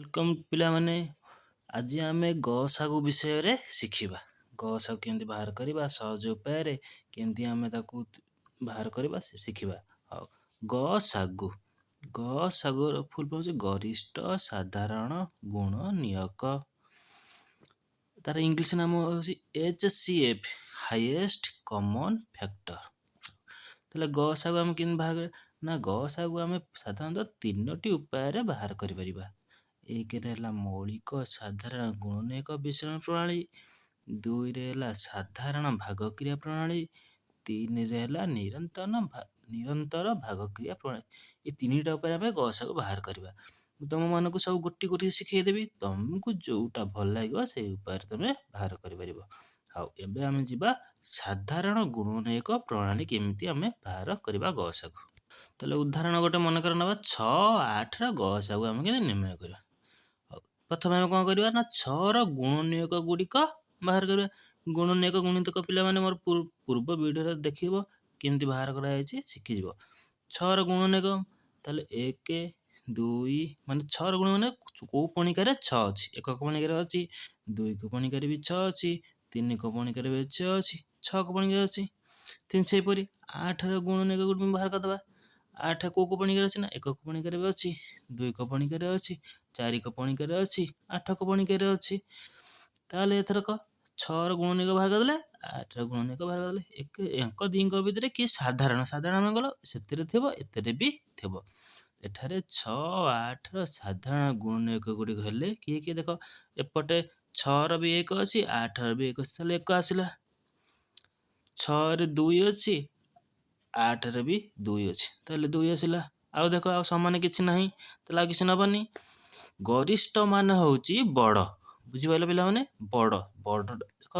Welcome ପିଲାମାନେ, ଆଜି ଆମେ ଗସାଗୁ ବିଷୟରେ ଶିଖିବା। ଗସାଗୁ କେମିତି ବାହାର କରିବା, ସହଜ ଉପାୟରେ କେମିତି ଆମେ ତାକୁ ବାହାର କରିବା ଶିଖିବା। ହଉ, ଗସାଗୁ, ଗସାଗୁର ଫୁଲ୍ ଫର୍ମ ହେଉଛି ଗରିଷ୍ଠ ସାଧାରଣ ଗୁଣନୀୟକ। ତାର ଇଂଲିଶ ନାମ ହେଉଛି HCF, highest common factor. ତାହେଲେ ଗସାଗୁ ଆମେ କେମିତି ବାହାର କରିବା ନା, ଗସାଗୁ ଆମେ ସାଧାରଣତଃ ତିନୋଟି ଉପାୟରେ ବାହାର କରିପାରିବା। ଏକରେ ହେଲା ମୌଳିକ ସାଧାରଣ ଗୁଣନୀୟକ ବିଶ୍ଳେଷଣ ପ୍ରଣାଳୀ, ଦୁଇରେ ହେଲା ସାଧାରଣ ଭାଗକ୍ରିୟା ପ୍ରଣାଳୀ, ତିନିରେ ହେଲା ନିରନ୍ତର ଭାଗକ୍ରିୟା ପ୍ରଣାଳୀ। ଏ ତିନିଟା ଉପାୟରେ ଆମେ ଗସାଗୁ ବାହାର କରିବା। ମୁଁ ତୁମମାନଙ୍କୁ ସବୁ ଗୋଟି ଗୋଟି ଶିଖେଇଦେବି, ତୁମକୁ ଯେଉଁଟା ଭଲ ଲାଗିବ ସେଇ ଉପାୟରେ ତୁମେ ବାହାର କରିପାରିବ। ହଉ, ଏବେ ଆମେ ଯିବା ସାଧାରଣ ଗୁଣନୀୟକ ପ୍ରଣାଳୀ କେମିତି ଆମେ ବାହାର କରିବା ଗସାଗୁ। ତାହେଲେ ଉଦାହରଣ ଗୋଟେ ମନେକର ନେବା, 6 8ର ଗସାଗୁ ଆମେ କେମିତି ନିର୍ଣ୍ଣୟ କରିବା। ହଉ, ପ୍ରଥମେ ଆମେ କ'ଣ କରିବା ନା 6ର ଗୁଣନୀୟକ ଗୁଡ଼ିକ ବାହାର କରିବା। ଗୁଣନୀୟକ ଗୁଣିତକ ପିଲାମାନେ ମୋର ପୂର୍ବ ଭିଡ଼ିଓରେ ଦେଖିବ କେମିତି ବାହାର କରାଯାଇଛି, ଶିଖିଯିବ। 6ର ଗୁଣନୀୟକ ତାହେଲେ 1 2, ମାନେ 6ର ଗୁଣ ମାନେ କେଉଁ ପଣିକାରେ 6 ଅଛି, ଏକକ ପଣିକାରେ ଅଛି, 2 ପଣିକାରେ ବି 6 ଅଛି, 3 ପଣିକାରେ ବି 6 ଅଛି, 6 ପଣିକାରେ ଅଛି। ତିନି ସେହିପରି 8ର ଗୁଣନୀୟକ ଗୁଡ଼ିକ ବାହାର କରିଦେବା। 8 କେଉଁ କେଉଁ ପଣିକାରେ ଅଛି ନା ଏକକ ପଣିକାରେ ବି ଅଛି, 2 ପଣିକାରେ ଅଛି, 4 ପଣିକାରେ ଅଛି, 8 ପଣିକାରେ ଅଛି। ତାହେଲେ ଏଥରକ 6ର ଗୁଣନୀୟକ ବାହାର କରିଦେଲେ, 8ର ଗୁଣନୀୟକ ବାହାର କରିଦେଲେ, ଏକ ୟାଙ୍କ ଦୁଇଙ୍କ ଭିତରେ କିଏ ସାଧାରଣ, ସାଧାରଣ ମାନେ ଗଲ ସେଥିରେ ଥିବ ଏଥିରେ ବି ଥିବ। ଏଠାରେ 6 8ର ସାଧାରଣ ଗୁଣନୀୟକ ଗୁଡ଼ିକ ହେଲେ କିଏ କିଏ ଦେଖ, ଏପଟେ 6ର ବି 1 ଅଛି, 8ର ବି 1 ଅଛି, ତାହେଲେ 1 ଆସିଲା। 6ରେ 2 ଅଛି, 8ରେ ବି 2 ଅଛି, ତାହେଲେ 2 ଆସିଲା। ଆଉ ଦେଖ ଆଉ ସମାନ କିଛି ନାହିଁ, ତାହେଲେ ଆଉ କିଛି ନେବନି। ଗରିଷ୍ଠ ମାନେ ହେଉଛି ବଡ଼, ବୁଝିପାରିଲ ପିଲାମାନେ? ବଡ଼ ବଡ଼ ଦେଖ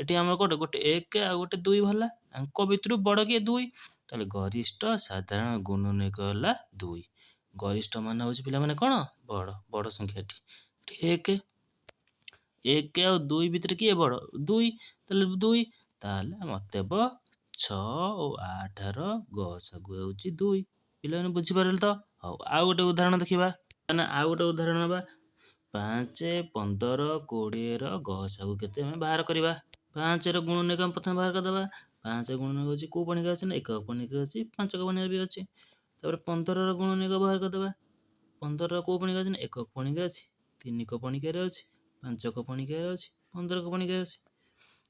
ଏଠି ଆମର ଗୋଟେ ଗୋଟେ 1 ଆଉ ଗୋଟେ 2 ହେଲା, ଆଙ୍କ ଭିତରୁ ବଡ଼ କିଏ 2, ତାହେଲେ ଗରିଷ୍ଠ ସାଧାରଣ ଗୁଣନୀୟକ ହେଲା 2। ଗରିଷ୍ଠ ମାନେ ହେଉଛି ପିଲାମାନେ କ'ଣ ବଡ଼, ବଡ଼ ସଂଖ୍ୟାଟି। ଏଠି 1, 1 ଆଉ 2 ଭିତରେ କିଏ ବଡ଼, 2, ତାହେଲେ 2। ତାହେଲେ ମତେବ 6 ଓ 8ର ଗସାଗୁ ହେଉଛି 2। ପିଲାମାନେ ବୁଝିପାରିଲେ ତ? ହଉ, ଆଉ ଗୋଟେ ଉଦାହରଣ ଦେଖିବା। ନା ଆଉ ଗୋଟେ ଉଦାହରଣ ନେବା, 5 15 20ର ଗସାଗୁ କେତେ ଆମେ ବାହାର କରିବା। 5ର ଗୁଣନୀୟକ ଆମେ ପ୍ରଥମେ ବାହାର କରିଦେବା। 5 ଗୁଣନୀୟକ ହେଉଛି କେଉଁ ପଣିକା ଅଛି ନା ଏକକ ପଣିକା ଅଛି, 5 ପଣିକା ବି ଅଛି। ତାପରେ 15ର ଗୁଣନୀୟକ ବାହାର କରିଦେବା। 15ର କେଉଁ ପଣିକା ଅଛି ନା ଏକକ ପଣିକା ଅଛି, 3 ପଣିକାରେ ଅଛି, 5 ପଣିକାରେ ଅଛି, 15 ପଣିକାରେ ଅଛି।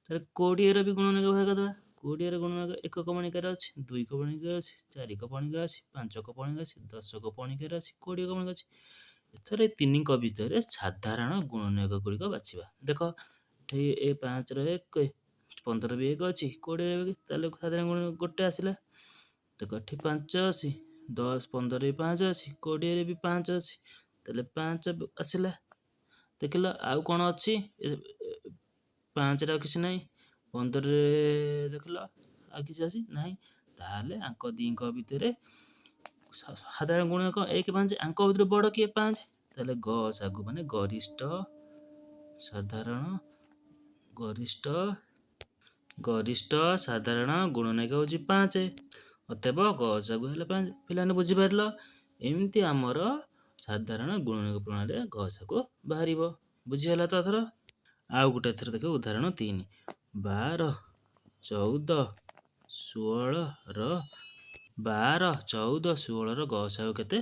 ତାପରେ 20ର ବି ଗୁଣନୀୟକ ବାହାର କରିଦେବା। 20ର ଗୁଣନୀୟକ ଏକକ ପଣିକାରେ ଅଛି, 2 ପଣିକାରେ ଅଛି, 4 ପଣିକା ଅଛି, 5 ପଣିକା ଅଛି, 10 ପଣିକାରେ ଅଛି, 20 ପଣିକା ଅଛି। ଏଥର ଏ ତିନିଙ୍କ ଭିତରେ ସାଧାରଣ ଗୁଣନୀୟକ ଗୁଡ଼ିକ ବାଛିବା। ଦେଖ ଏଠି ଏ 5ର 1, 15 ବି 1 ଅଛି, 20 ବି, ତାହେଲେ ସାଧାରଣ ଗୁଣନୀୟକ ଗୋଟେ ଆସିଲା। ଦେଖ ଏଠି 5 ଅଛି, 10 15 ବି 5 ଅଛି, 20ରେ ବି 5 ଅଛି, ତାହେଲେ 5 ଆସିଲା। ଦେଖିଲ ଆଉ କ'ଣ ଅଛି, 5ରେ ଆଉ କିଛି ନାହିଁ, 15ରେ ଦେଖିଲ ଆଉ କିଛି ଅଛି ନାହିଁ। ତାହେଲେ ଆଙ୍କ ଦୁଇଙ୍କ ଭିତରେ ସାଧାରଣ ଗୁଣକ 1 5, ଆଙ୍କ ଭିତରୁ ବଡ଼ କିଏ 5, ତାହେଲେ ଗସାଗୁ ମାନେ ଗରିଷ୍ଠ ସାଧାରଣ, ଗରିଷ୍ଠ, ଗରିଷ୍ଠ ସାଧାରଣ ଗୁଣନୀୟକ ହେଉଛି 5, ଅତଏବ ଗସାଗୁ ହେଲେ 5। ପିଲାମାନେ ବୁଝିପାରିଲ? ଏମିତି ଆମର ସାଧାରଣ ଗୁଣନୀୟକ ପ୍ରଣାଳୀରେ ଗସାଗୁ ବାହାରିବ। ବୁଝିହେଲା ତ ଏଥର? ଆଉ ଗୋଟେ ଏଥର ଦେଖିବ ଉଦାହରଣ 3, 12 14 16ର 12 14 16ର ଗସାଗୁ କେତେ?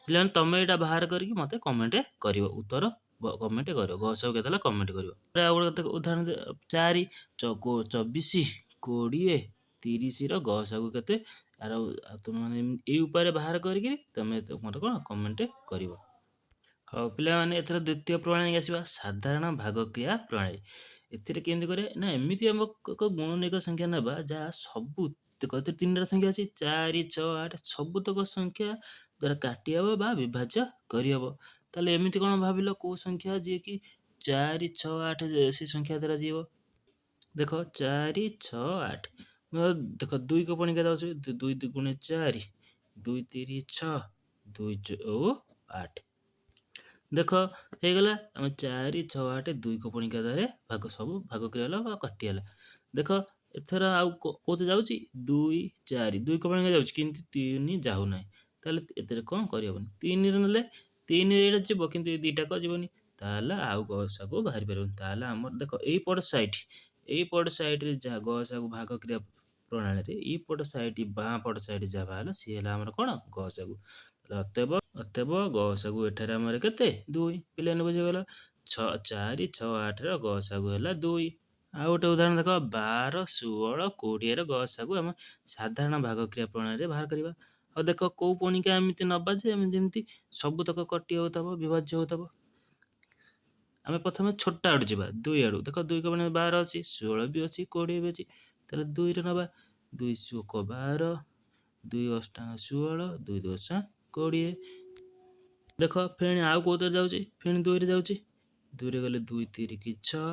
ପିଲାମାନେ ତମେ ଏଇଟା ବାହାର କରିକି ମୋତେ କମେଣ୍ଟ କରିବ, ଉତ୍ତର କମେଣ୍ଟ କରିବ, ଗସାଗୁ କେତେ ହେଲା କମେଣ୍ଟ କରିବ। ଆଉ ଗୋଟେ ଉଦାହରଣ 4 24 20 30ର ଗସାଗୁ କେତେ? ଆର ତୁମେମାନେ ଏଇ ଉପାୟରେ ବାହାର କରିକି ତମେ ମୋତେ କ'ଣ କମେଣ୍ଟ କରିବ। ହଉ ପିଲାମାନେ, ଏଥର ଦ୍ୱିତୀୟ ପ୍ରଣାଳୀ ଆସିବା, ସାଧାରଣ ଭାଗକ୍ରିୟା ପ୍ରଣାଳୀ। ଏଥିରେ କେମିତି କରିବା ନା, ଏମିତି ଆମ ଏକ ଗୁଣନୀୟକ ସଂଖ୍ୟା ନେବା ଯାହା ସବୁ ଦେଖ, ଏଥିରେ 3ଟା ସଂଖ୍ୟା ଅଛି, 4 6 8, ସବୁତକ ସଂଖ୍ୟା ଦ୍ୱାରା କାଟି ହେବ ବା ବିଭାଜ୍ୟ କରିହେବ। ତାହେଲେ ଏମିତି କ'ଣ ଭାବିଲ କେଉଁ ସଂଖ୍ୟା ଯିଏକି 4 6 8 ସେ ସଂଖ୍ୟା ଦ୍ୱାରା ଯିବ? ଦେଖ 4 6 8, ଦେଖ 2 ପଣିକା ଯାଉଛି, 2 2 ଗୁଣେ 4, 2 3 6, 2 ଚଉ 8। ଦେଖ ହେଇଗଲା, ଆମେ 4 6 8 2 ପଣିକା ଦ୍ୱାରା ଭାଗ ସବୁ ଭାଗ କ୍ରିୟା ହେଲା ବା କାଟି ହେଲା। ଦେଖ ଏଥର ଆଉ କେଉଁଥିରେ ଯାଉଛି, 2 4, 2 ପଣିକା ଯାଉଛି କିନ୍ତୁ 3 ଯାଉନାହିଁ। ତାହେଲେ ଏଥିରେ କ'ଣ କରିହେବନି, 3ରେ ନେଲେ 3 ଏଇଟା ଯିବ କିନ୍ତୁ ଏ ଦୁଇଟାକ ଯିବନି, ତାହେଲେ ଆଉ ଗସାଗୁ ବାହାରି ପାରିବନି। ତାହେଲେ ଆମର ଦେଖ ଏଇପଟ ସାଇଟ୍, ଏଇପଟ ସାଇଡ଼୍ରେ ଯାହା ଗସାଗୁ ଭାଗ କ୍ରିୟା ପ୍ରଣାଳୀରେ ଏଇପଟ ସାଇଟ୍ ବାଁ ପଟ ସାଇଟ୍ ଯାହା ବାହାରିଲା ସିଏ ହେଲା ଆମର କ'ଣ ଗସାଗୁ। ଅତେବ ଗସାଗୁ ଏଠାରେ ଆମର କେତେ 2। ପିଲାମାନେ ବୁଝିଗଲ? 6 4 6 8ର ଗସାଗୁ ହେଲା 2। ଆଉ ଗୋଟେ ଉଦାହରଣ ଦେଖ, 12 16 20ର ଗସାଗୁ ଆମେ ସାଧାରଣ ଭାଗକ୍ରିୟା ପ୍ରଣାଳୀରେ ବାହାର କରିବା। ଆଉ ଦେଖ କେଉଁ ପଣିକା ଏମିତି ନେବା ଯେ ଆମେ ଯେମିତି ସବୁତକ କଟି ହେଉଥିବ, ବିଭାଜ୍ୟ ହେଉଥିବ। ଆମେ ପ୍ରଥମେ ଛୋଟ ଆଡ଼ୁ ଯିବା, 2 ଆଡ଼ୁ। ଦେଖ 2 କମଣ 12 ଅଛି, 16 ବି ଅଛି, 20 ବି ଅଛି, ତାହେଲେ 2ରେ ନେବା। 2 ଚଉକ 12, 2 ଅଷ୍ଟା 16, 2 ଦଶା 20। ଦେଖ ଫେଣି ଆଉ କେଉଁଥିରେ ଯାଉଛି, ଫେଣି 2ରେ ଯାଉଛି। 2ରେ ଗଲେ 2 ତିରିକି 6,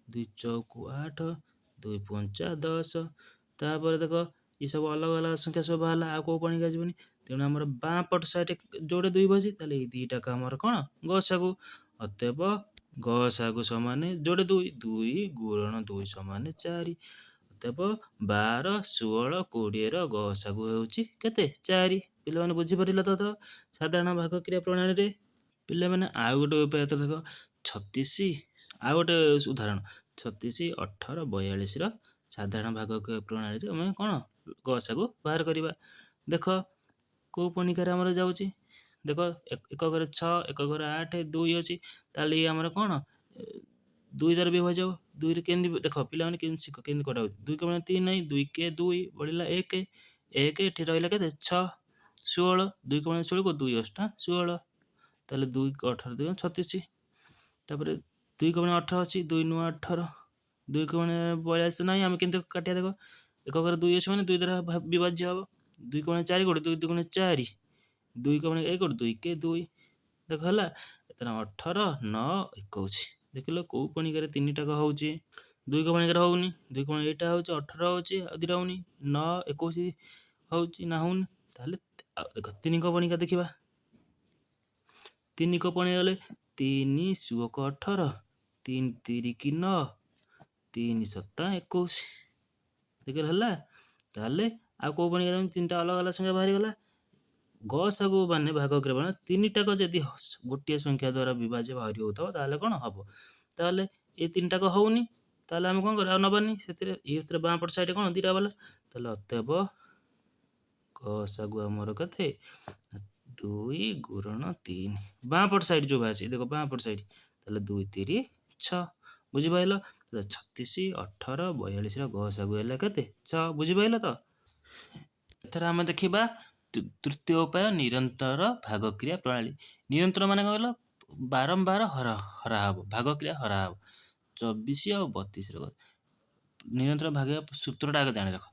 2 ଚଉକୁ 8, 2 ପଞ୍ଚା 10। ତାପରେ ଦେଖ ଏସବୁ ଅଲଗା ଅଲଗା ସଂଖ୍ୟା ସବୁ ବାହାରିଲା, ଆଉ କେଉଁ ପଣିକା ଯିବନି। ତେଣୁ ଆମର ବାଁ ପଟ ସାଇଡ଼ ଯୋଉଟା 2 ବସି, ତାହେଲେ ଏଇ ଦୁଇଟାକ ଆମର କ'ଣ ଗସାଗୁ। ଅତଏବ ଗସାଗୁ ସମାନ ଯୋଡ଼େ 2, 2 ଗୁଣନ 2 ସମାନ 4। ଅତଏବ 12 16 20ର ଗସାଗୁ ହେଉଛି କେତେ 4। ପିଲାମାନେ ବୁଝିପାରିଲ ତ ସାଧାରଣ ଭାଗକ୍ରିୟା ପ୍ରଣାଳୀରେ? ପିଲାମାନେ ଆଉ ଗୋଟେ ଉପାୟ ତ ଦେଖ, 36, ଆଉ ଗୋଟେ ଉଦାହରଣ 36 18 42ର ସାଧାରଣ ଭାଗ ପ୍ରଣାଳୀରେ ଆମେ କ'ଣ ଗସାଗୁ ବାହାର କରିବା। ଦେଖ କେଉଁ ପଣିକାରେ ଆମର ଯାଉଛି। ଦେଖ ଏକ ଘରେ 6, ଏକ ଘରେ 8, 2 ଅଛି, ତାହେଲେ ଇଏ ଆମର କ'ଣ 2 ଦ୍ୱାରା ବିଭାଜ୍ୟ ହେବ। 2ରେ କେମିତି ଦେଖ ପିଲାମାନେ କେମିତି ଶିଖ କେମିତି କଟା ହେଉଛି। 2 କମା 3 ନାହିଁ, 2 କେ 2 ବଳିଲା 1, 1 ଏଠି ରହିଲା କେତେ 6, 16, 2 କମା 16କୁ 2 ଅଷ୍ଟା 16, ତାହେଲେ 2 18 2 36। ତାପରେ 2 କମା 18 ଅଛି, 2 ନୂଆ 18, 2 କମା 42 ତ ନାହିଁ, ଆମେ କେମିତି କାଟିବା। ଦେଖ ଏକ ଘରେ 2 ଅଛି ମାନେ 2 ଦ୍ୱାରା ବିଭାଜ୍ୟ ହେବ। 2 କମା 4 ଗୋଟେ 2 2 ଗୁଣେ 4, 2 କମା 1 ଗୋଟେ 2 କେ 2। ଦେଖ ହେଲା ଏଥର 18 9 21। ଦେଖିଲ କେଉଁ ପଣିକାରେ 3ଟାକ ହେଉଛି, 2 ପଣିକାରେ ହେଉନି, 2 କମା ଏଇଟା ହେଉଛି 18 ହେଉଛି, ଆଉ 2ଟା ହେଉନି, 9 21 ହେଉଛି ନା ହେଉନି। ତାହେଲେ ଦେଖ 3 ପଣିକା ଦେଖିବା। 3 ପଣିକା ଗଲେ 3 ସୁଅକ 18, 3 ତିରିକି 9, 3 ସତା 21। ଦେଖିଲ ହେଲା। ତାହେଲେ ଆଉ କେଉଁ ପଣିକା 3ଟା ଅଲଗା ଅଲଗା ସଂଖ୍ୟା ବାହାରିଗଲା। ଗସାଗୁ ମାନେ ଭାଗ କ୍ରିୟା 3ଟାକ ଯଦି ଗୋଟିଏ ସଂଖ୍ୟା ଦ୍ୱାରା ବିଭାଜ୍ୟ ବାହାରି ହେଉଥିବ ତାହେଲେ କ'ଣ ହେବ। ତାହେଲେ ଏ 3ଟାକ ହେଉନି, ତାହେଲେ ଆମେ କ'ଣ କରିବା ଆଉ ନେବାନି ସେଥିରେ। ଏଥିରେ ବାଁ ପଟ ସାଇଡ଼୍ କ'ଣ 2ଟା ବାଲା, ତାହେଲେ ଅତଏବ ଗସାଗୁ ଆମର କେତେ 2 ଗୁଣନ 3, ବାଁ ପଟ ସାଇଡ଼୍ ଯେଉଁ ବାହାରିଛି ଦେଖ ବାଁ ପଟ ସାଇଡ଼୍, ତାହେଲେ 2 3 6। ବୁଝିପାରିଲ? 36 18 42ର ଗସାଗୁ ହେଲା କେତେ 6। ବୁଝିପାରିଲ ତ? ଏଥର ଆମେ ଦେଖିବା ତୃତୀୟ ଉପାୟ ନିରନ୍ତର ଭାଗକ୍ରିୟା ପ୍ରଣାଳୀ। ନିରନ୍ତର ମାନେ କ'ଣ କହିଲ, ବାରମ୍ବାର ହରା ହେବ, ଭାଗକ୍ରିୟା ହରା ହେବ। 24 ଆଉ 32ର ନିରନ୍ତର ଭାଗ ସୂତ୍ରଟା ଆଗ ଜାଣି ରଖ।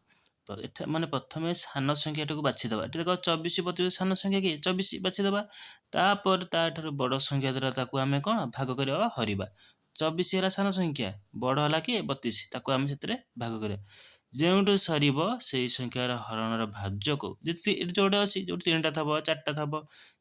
ଏଠା ମାନେ ପ୍ରଥମେ ସାନ ସଂଖ୍ୟାଟାକୁ ବାଛିଦେବା। ଏଠି ଦେଖ 24 32 ସାନ ସଂଖ୍ୟା କିଏ 24 ବାଛିଦେବା। ତାପରେ ତାଠାରୁ ବଡ଼ ସଂଖ୍ୟା ଦ୍ୱାରା ତାକୁ ଆମେ କ'ଣ ଭାଗ କରିବା ବା ହରିବା। 24 ହେଲା ସାନ ସଂଖ୍ୟା, ବଡ଼ ହେଲା କିଏ 32, ତାକୁ ଆମେ ସେଥିରେ ଭାଗ କରିବା। ଯେଉଁଠି ସରିବ ସେଇ ସଂଖ୍ୟାର ହରଣର ଭାଜକ ଯେତିକି ଏଠି ଯୋଉଟା ଅଛି, ଯୋଉଠି 3ଟା ଥବ 4ଟା ଥବ,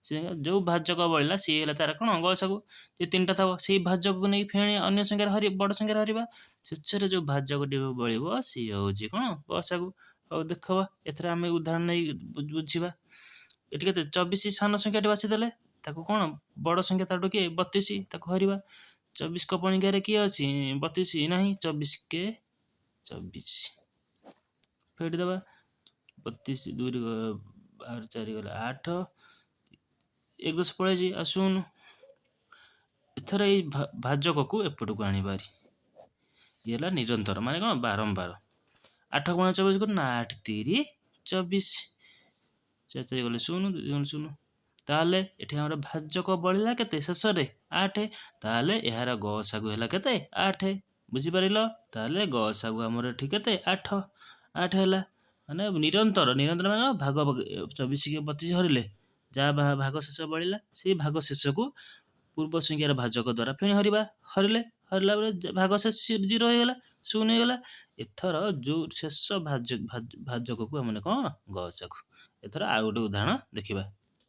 ସେ ଯେଉଁ ଭାଜକ ବଳିଲା ସିଏ ହେଲା ତାର କ'ଣ ଗସାଗୁ। ଯଦି 3ଟା ଥବ ସେଇ ଭାଜକକୁ ନେଇ ଫେଣି ଅନ୍ୟ ସଂଖ୍ୟାରେ ହରି ବଡ଼ ସଂଖ୍ୟାରେ ହରିବା, ଶେଷରେ ଯେଉଁ ଭାଜକଟି ବଳିବ ସିଏ ହେଉଛି କ'ଣ ଗସାଗୁ। ହଉ ଦେଖବା ଏଥିରେ ଆମେ ଉଦାହରଣ ନେଇ ବୁଝିବା। ଏଠି କେତେ 24 ସାନ ସଂଖ୍ୟାଟି ବାଛିଦେଲେ, ତାକୁ କ'ଣ ବଡ଼ ସଂଖ୍ୟା ତାଠୁ କିଏ 32, ତାକୁ ହରିବା। 24 କପଣିକାରେ କିଏ ଅଛି 32 ନାହିଁ, 24 କେ 24 ଫେଡ଼ି ଦେବା। 32 2 12 4 ଗଲେ 8, 1 10 ପଳେଇଛି ଆଉ 0। ଏଥର ଏଇ ଭାଜକକୁ ଏପଟକୁ ଆଣିବାରି, ଇଏ ହେଲା ନିରନ୍ତର ମାନେ କ'ଣ ବାରମ୍ବାର। 8 ଗୁଣ 24 କରୁ ନା 8 3 24, 4 4 ଗଲେ 0, 2 ଗଲେ 0। ତାହେଲେ ଏଠି ଆମର ଭାଜକ ବଳିଲା କେତେ ଶେଷରେ 8। ତାହେଲେ ଏହାର ଗସାଗୁ ହେଲା କେତେ 8। ବୁଝିପାରିଲ? ତାହେଲେ ଗସାଗୁ ଆମର ଏଠି କେତେ 8, 8 ହେଲା। ମାନେ ନିରନ୍ତର, ନିରନ୍ତର ମାନେ ଭାଗ 24 କି 32 ହରିଲେ ଯାହା ଭାଗ ଶେଷ ବଳିଲା ସେଇ ଭାଗ ଶେଷକୁ ପୂର୍ବ ସଂଖ୍ୟାର ଭାଜକ ଦ୍ୱାରା ଫେଣି ହରିବା। ହରିଲେ ହରିଲା ପରେ ଭାଗ ଶେଷ 0 ହେଇଗଲା, 0 ହେଇଗଲା। ଏଥର ଯେଉଁ ଶେଷ ଭାଜକକୁ ଆମେ କ'ଣ ଗସାଗୁ। ଏଥର ଆଉ ଗୋଟେ ଉଦାହରଣ ଦେଖିବା।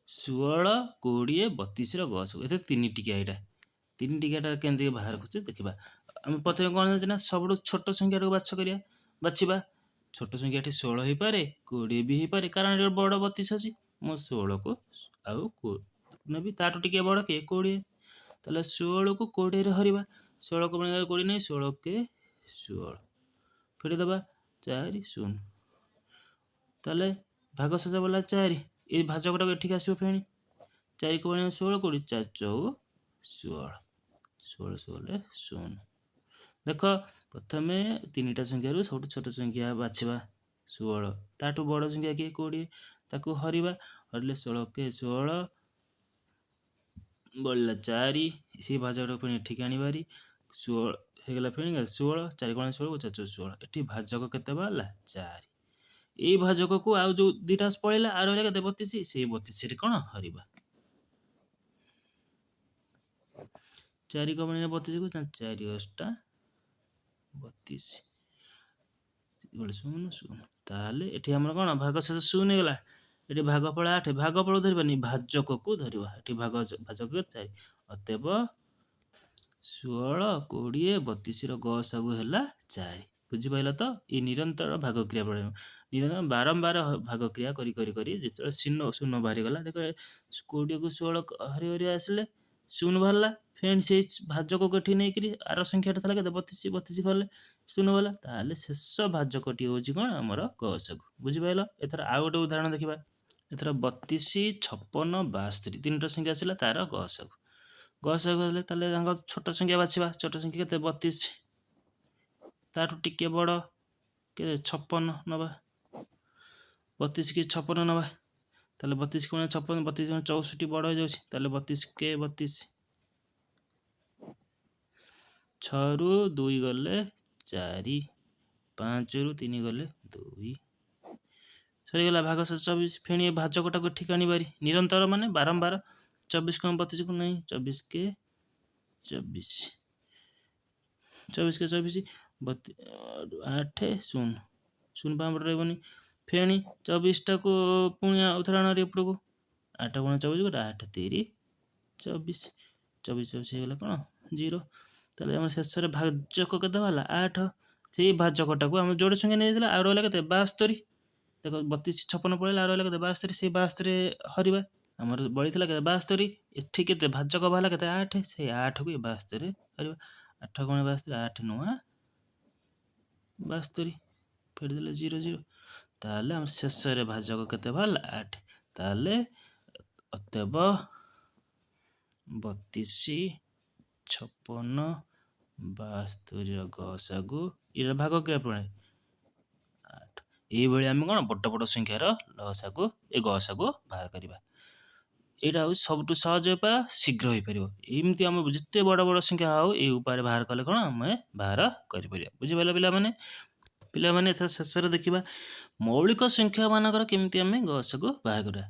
16 20 32ର ଗସାଗୁ। ଏଥିରେ 3 ଟିକିଆ, ଏଇଟା 3 ଟିକିଆଟା କେମିତି ବାହାର କରୁଛି ଦେଖିବା। ଆମେ ପ୍ରଥମେ କ'ଣ ଜାଣିଛେ ନା ସବୁଠୁ ଛୋଟ ସଂଖ୍ୟାଟାକୁ ବାଛିବା। ଛୋଟ ସଂଖ୍ୟା ଏଠି 16 ହେଇପାରେ, 20 ବି ହେଇପାରେ, କାରଣ ଏଠି ବଡ଼ 32 ଅଛି। ମୁଁ 16କୁ ଆଉ ନେବି, ତାଠୁ ଟିକେ ବଡ଼ କିଏ? 20। ତାହେଲେ 16କୁ 20ରେ ହରିବା। 16କୁ 20 ନାହିଁ, 16 କେ 16 ଫେରିଦେବା, 4 0। ତାହେଲେ ଭାଗଶେଷ ବଲା 4। ଏଇ ଭାଜକଟାକୁ ଏଠିକି ଆସିବ ଫେଣି। 4କୁ 16, 20, 4 ଚଉ 16, 16 16 0। ଦେଖ, ପ୍ରଥମେ ତିନିଟା ସଂଖ୍ୟାରୁ ସବୁଠୁ ଛୋଟ ସଂଖ୍ୟା ବାଛିବା 16, ତାଠୁ ବଡ଼ ସଂଖ୍ୟା କିଏ? 20। ତାକୁ ହରିବା। ହରିଲେ 16 କେ 16, ବଳିଲା 4। ସେଇ ଭାଜକଟାକୁ ପୁଣି ଏଠିକି ଆଣିବାରି। 16 ହେଇଗଲା ଫେଣି 16, 4 ଗୁଣ 16, 4 ଚଉ 16। ଏଠି ଭାଜକ କେତେ ବାହାରିଲା? 4। ଏଇ ଭାଜକକୁ ଆଉ ଯୋଉ ଦୁଇଟା ପଳେଇଲା, ଆଉ ରହିଲା କେତେ? 32। ସେଇ 32ରେ କ'ଣ ହରିବା? 4 କମଣିରେ 32କୁ 4 ଅଷ୍ଟା 32, ଗୋଟେ 0 0। ତାହେଲେ ଏଠି ଆମର କ'ଣ ଭାଗ ଶେଷ 0 ହେଇଗଲା। ଏଠି ଭାଗଫଳ 8। ଭାଗଫଳ ଧରିବାନି, ଭାଜକକୁ ଧରିବା। ଏଠି ଭାଜକ 4। ଅତେବ 16, 20, 32ର ଗସାଗୁ ହେଲା 4। ବୁଝିପାରିଲ ତ? ଏଇ ନିରନ୍ତର ଭାଗକ୍ରିୟା ପ୍ରଣାଳୀ, ନିରନ୍ତର ବାରମ୍ବାର ଭାଗକ୍ରିୟା କରି କରି କରି ଯେତେବେଳେ ଶୂନ ବାହାରିଗଲା। ଦେଖ, 20କୁ 16 ହରି ହରି ଆସିଲେ 0 ବାହାରିଲା। ଫେଣି ସେଇ ଭାଜକକୁ ଏଠି ନେଇକରି ଆର ସଂଖ୍ୟାଟା ଥିଲା କେତେ? 32। 32 କଲେ 0 ବାହାରିଲା। ତାହେଲେ ଶେଷ ଭାଜକଟି ହେଉଛି କ'ଣ ଆମର? ଗସାଗୁ। ବୁଝିପାରିଲ? ଏଥର ଆଉ ଗୋଟେ ଉଦାହରଣ ଦେଖିବା। ଏଥର 32, 56, 72 ତିନିଟା ସଂଖ୍ୟା ଆସିଲା, ତାର ଗସାଗୁ। ଗସାଗୁ ହେଲେ ତାହେଲେ ତାଙ୍କ ଛୋଟ ସଂଖ୍ୟା ବାଛିବା। ଛୋଟ ସଂଖ୍ୟା କେତେ? 32। ତାଠୁ ଟିକେ ବଡ଼ କେତେ? 56 ନେବା। 32 କି 56 ନେବା। ତାହେଲେ 32 କଣ 56, 32 କଣ 64 ବଡ଼ ହେଇଯାଉଛି। ତାହେଲେ 32 କେ 32। 6ରୁ 2 ଗଲେ 4, 5ରୁ 3 ଗଲେ 2, ସରିଗଲା। ଭାଗ 24। ଫେଣି ଏ ଭାଜକଟାକୁ ଏଠିକି ଆଣିବାରି। ନିରନ୍ତର ମାନେ ବାରମ୍ବାର। 24 କଣ 32କୁ ନାହିଁ, 24 କେ 24, 24 କେ 24, 8 0 0 ପାଞ୍ଚ ରହିବନି। ଫେଣି 24ଟାକୁ ପୁଣି ଆଉ ଥରେ ଆଣରି ଏପଟକୁ। 8 ଗୁଣ 24 ଗୋଟେ, 8 ତିରି 24, 24 24 ହେଇଗଲା କ'ଣ? 0। ତାହେଲେ ଆମର ଶେଷରେ ଭାଜକ କେତେ ବାହାରିଲା? 8। ସେଇ ଭାଜକଟାକୁ ଆମେ ଯୋଡ଼େ ସଂଖ୍ୟା ନେଇଯାଇଥିଲା, ଆଉ ରହିଲା କେତେ? 72। ଦେଖ, 32, 56 ପଳେଇଲା, ଆଉ ରହିଲା କେତେ? 72। ସେଇ 72 ହରିବା। ଆମର ବଳିଥିଲା କେତେ? 72। ଏଠି କେତେ ଭାଜକ ବାହାରିଲା? କେତେ? 8। ସେଇ 8କୁ ଏ 72 ହରିବା। 8 ଗୁଣ 72, 8 ନୂଆ 72, ଫେରିଦେଲେ 0 0। ତାହେଲେ ଆମ ଶେଷରେ ଭାଜକ କେତେ ବାହାରିଲା? 8। ତାହେଲେ ଅତେବ 32, 56, 72ର ଗସାଗୁ, ଏଇଟା ଭାଗ କ୍ରିୟା ପ୍ରଣାଳୀ, 8। ଏଇଭଳି ଆମେ କ'ଣ ବଡ଼ ବଡ଼ ସଂଖ୍ୟାର ଲସାଗୁ ଏ ଗସାଗୁ ବାହାର କରିବା। ଏଇଟା ହେଉଛି ସବୁଠୁ ସହଜ ଉପାୟ, ଶୀଘ୍ର ହୋଇପାରିବ। ଏମିତି ଆମେ ଯେତେ ବଡ଼ ବଡ଼ ସଂଖ୍ୟା ହଉ, ଏଇ ଉପାୟରେ ବାହାର କଲେ କ'ଣ ଆମେ ବାହାର କରିପାରିବା। ବୁଝିପାରିଲ ପିଲାମାନେ? ପିଲାମାନେ, ଏଥର ଶେଷରେ ଦେଖିବା ମୌଳିକ ସଂଖ୍ୟା ମାନଙ୍କର କେମିତି ଆମେ ଗସାଗୁ ବାହାର କରିବା।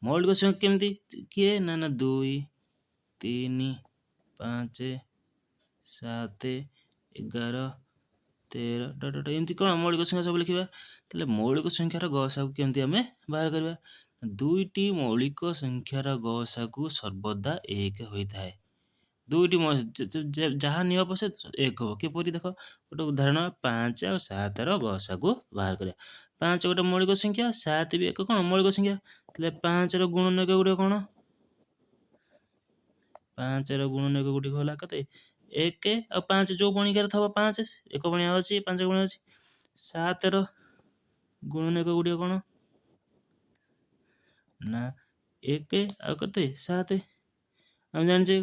ମୌଳିକ ସଂଖ୍ୟା କେମିତି କିଏ? ନା ନା 2, 3, 5, 7, 11, 13 ଡଟ ଡଟ, ଏମିତି କ'ଣ ମୌଳିକ ସଂଖ୍ୟା ସବୁ ଲେଖିବା। ତାହେଲେ ମୌଳିକ ସଂଖ୍ୟାର ଗସାଗୁ କେମିତି ଆମେ ବାହାର କରିବା? ଦୁଇଟି ମୌଳିକ ସଂଖ୍ୟାର ଗସାଗୁ ସର୍ବଦା 1 ହୋଇଥାଏ। ଦୁଇଟି ଯାହା ନିଅ ପଛେ 1 ହେବ। କିପରି? ଦେଖ, ଗୋଟେ ଉଦାହରଣ, 5 ଆଉ 7ର ଗସାଗୁ ବାହାର କରିବା। 5 ଗୋଟେ ମୌଳିକ ସଂଖ୍ୟା, 7 ବି ଏକ କ'ଣ ମୌଳିକ ସଂଖ୍ୟା। ତାହେଲେ 5ର ଗୁଣନକ ଗୁଡ଼ିକ କ'ଣ? 5ର ଗୁଣନକ ଗୁଡ଼ିକ ହେଲା କେତେ? 1 ଆଉ 5। ଯେଉଁ ପଣିକାରେ ଥବ 5, ଏକ ପଣିଆ ଅଛି, 5 ପଣିଆ ଅଛି। 7ର ଗୁଣନକ ଗୁଡ଼ିକ କ'ଣ ନା 1 ଆଉ କେତେ? 7। ଆମେ ଜାଣିଛେ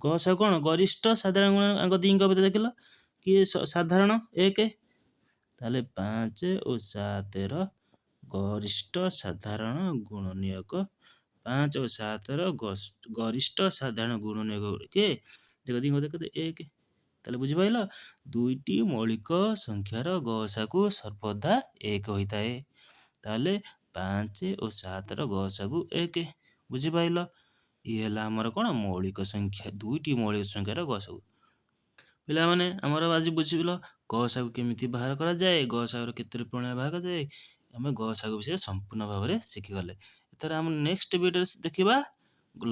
ଗସାଗୁ କ'ଣ? ଗରିଷ୍ଠ ସାଧାରଣ ଗୁଣ ଆଙ୍କ ଦୁଇଙ୍କ ଭିତରେ ଦେଖିଲ କିଏ ସାଧାରଣ? 1। ତାହେଲେ 5 ଓ 7ର ଗରିଷ୍ଠ ସାଧାରଣ ଗୁଣନୀୟକ, 5 ଓ 7ର ଗରିଷ୍ଠ ସାଧାରଣ ଗୁଣନୀୟକ କିଏ? ଦେଖ, ଦୁଇଙ୍କ ଭିତରେ କେତେ? 1। ତାହେଲେ ବୁଝିପାରିଲ, ଦୁଇଟି ମୌଳିକ ସଂଖ୍ୟାର ଗସାଗୁ ସର୍ବଦା 1 ହୋଇଥାଏ। ତାହେଲେ 5 ଓ 7ର ଗସାଗୁ 1। ବୁଝିପାରିଲ? ଇଏ ହେଲା ଆମର କ'ଣ ମୌଳିକ ସଂଖ୍ୟା, ଦୁଇଟି ମୌଳିକ ସଂଖ୍ୟାର ଗସାଗୁ। ପିଲାମାନେ, ଆମର ଆଜି ବୁଝିଲ ଗସାଗୁ କେମିତି ବାହାର କରାଯାଏ, ଗସାଗୁର କେତେ ପ୍ରଣାଳୀ ବାହାର କରାଯାଏ। ଆମେ ଗସାଗୁ ବିଷୟରେ ସମ୍ପୂର୍ଣ୍ଣ ଭାବରେ ଶିଖିଗଲେ। ଏଥର ଆମ ନେକ୍ସଟ ଭିଡ଼ିଓରେ ଦେଖିବା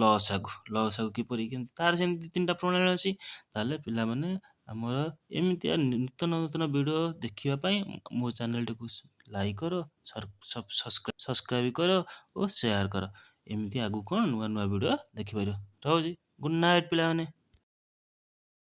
ଲସାଗୁ। ଲସାଗୁ କିପରି, କେମିତି, ତାର ସେମିତି ତିନିଟା ପ୍ରଣାଳୀ ଅଛି। ତାହେଲେ ପିଲାମାନେ, ଆମର ଏମିତିଆ ନୂତନ ନୂତନ ଭିଡ଼ିଓ ଦେଖିବା ପାଇଁ ମୋ ଚ୍ୟାନେଲଟିକୁ ଲାଇକ୍ କର, ସବସ୍କ୍ରାଇବ୍ କର ଓ ସେୟାର କର। ଏମିତି ଆଗକୁ କ'ଣ ନୂଆ ନୂଆ ଭିଡ଼ିଓ ଦେଖିପାରିବ। ରହୁଛି, ଗୁଡ଼୍ ନାଇଟ୍ ପିଲାମାନେ।